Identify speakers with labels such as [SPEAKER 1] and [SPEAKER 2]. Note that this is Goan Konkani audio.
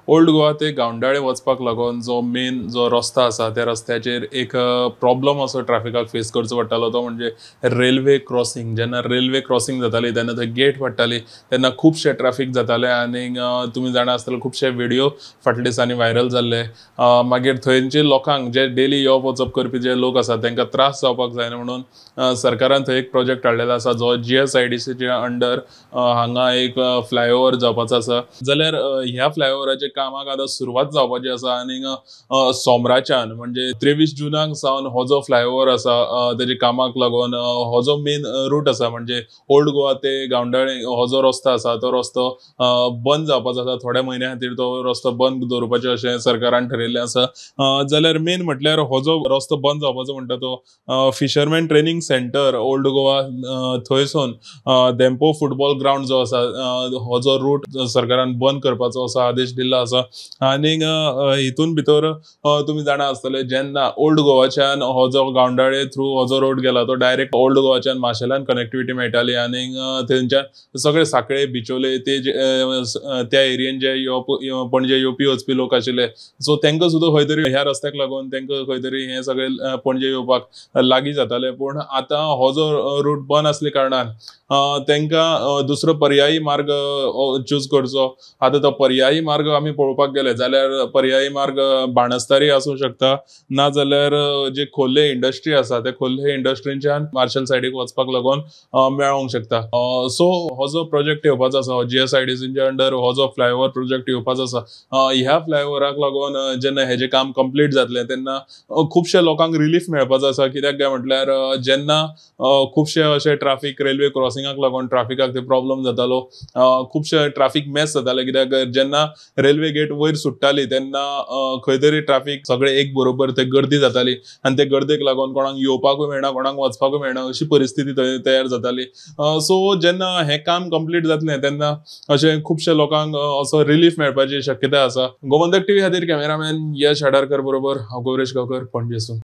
[SPEAKER 1] ओल्ड गोवा ते गावंडाळे वचपाक लागून जो मेन जो रस्तो आसा त्या रस्त्याचेर एक प्रॉब्लम असो ट्रॅफिकाक फेस करचो पडटालो, तो म्हणजे रेल्वे क्रॉसिंग. जेन्ना रेल्वे क्रॉसिंग जाताली तेन्ना थंय गेट पडटाली, तेन्ना खुबशे ट्रॅफिक जाताले आनी तुमी जाणा आसतले खुबशे व्हिडियो फाटल्या दिसांनी व्हायरल जाल्ले. मागीर थंयचे लोकांक जे डेली येवप वचप करपी जे लोक आसात तांकां त्रास जावपाक जायना म्हणून सरकारान थंय एक प्रोजेक्ट हाडलेलो आसा, जो GSIDCच्या अंडर हांगा एक फ्लायओवर जावपाचो आसा. जाल्यार ह्या फ्लायओवराचे कामाक आतां सुरवात जावपाची आसा आनी सोमराच्यान म्हणजे 23 जुनाक सावन हो जो फ्लायओवर आसा तेजे कामाक लागून हो जो मेन रूट आसा म्हणजे ओल्ड गोवा ते गावंडाळे हो जो रस्तो आसा तो रस्तो बंद जावपाचो आसा. थोड्या म्हयन्या खातीर तो रस्तो बंद दवरपाचें अशें सरकारान ठरयल्लें आसा. जाल्यार मेन म्हटल्यार हो जो रस्तो बंद जावपाचो म्हणटा तो fisherman training centre old Goa थंयसून धेंपो फुटबॉल ग्रावंड जो आसा हो जो रूट सरकारान बंद करपाचो असो आदेश दिल्लो आसा. आनीक हितून भितर तुमी जाणा आसतले जेन्ना ओल्ड गोवाच्यान हो जो गावंडाळे थ्रू हो जो रोड गेला तो डायरेक्ट ओल्ड गोवाच्यान माशेलान कनेक्टिविटी मेळटाली आनीक थंयच्यान सगळे साखळे बिचोले ते त्या एरियेन जे पणजे येवपी वचपी लोक आशिल्ले, सो तांकां सुद्दां खंय तरी ह्या रस्त्याक लागून तांकां खंय तरी हे सगळे पणजे येवपाक लागीं जाताले. पूण आतां हो जो रूट बंद आसल्या कारणान तांकां दुसरो पर्यायी मार्ग चूज करचो. आतां तो पर्यायी मार्ग आमी पळोवपाक गेले जाल्यार पर्यायी मार्ग बाणस्तारी आसूं शकता, ना जाल्यार जे खोर्ले इंडस्ट्री आसा ते खोर्ले इंडस्ट्रीच्यान मार्शल सायडीक वचपाक लागून मेळोंक शकता. सो हो जो प्रोजेक्ट येवपाचो आसा GSIDCच्या अंडर हो जो फ्लायओवर प्रोजेक्ट येवपाचो आसा, ह्या फ्लायओवराक लागून जेन्ना हेजें काम कंप्लीट जातलें तेन्ना खुबशे लोकांक रिलीफ मेळपाचो आसा. कित्याक काय म्हटल्यार जेन्ना खुबशे अशे ट्राफीक रेल्वे क्रॉसिंगाक लागून ट्राफिकाक ते प्रॉब्लम जातालो, खुबशे ट्राफीक मेस जाताले. कित्याक जेन्ना रेल्वे गेट वयर सुट्टाली तेन्ना खंय तरी ट्राफीक सगळे एक बरोबर ते गर्दी जाताली आनी ते गर्देक लागून कोणाक येवपाकूय मेळना कोणाक वचपाकूय मेळना अशी परिस्थिती थंय तयार जाताली. सो जेन्ना हें काम कंप्लीट जातलें तेन्ना अशें खुबशे लोकांक असो रिलीफ मेळपाची शक्यताय आसा. गोमंतक टीव्ही खातीर कॅमेरामॅन यश आडारकर बरोबर हांव गौरेश गांवकर, पणजेसून.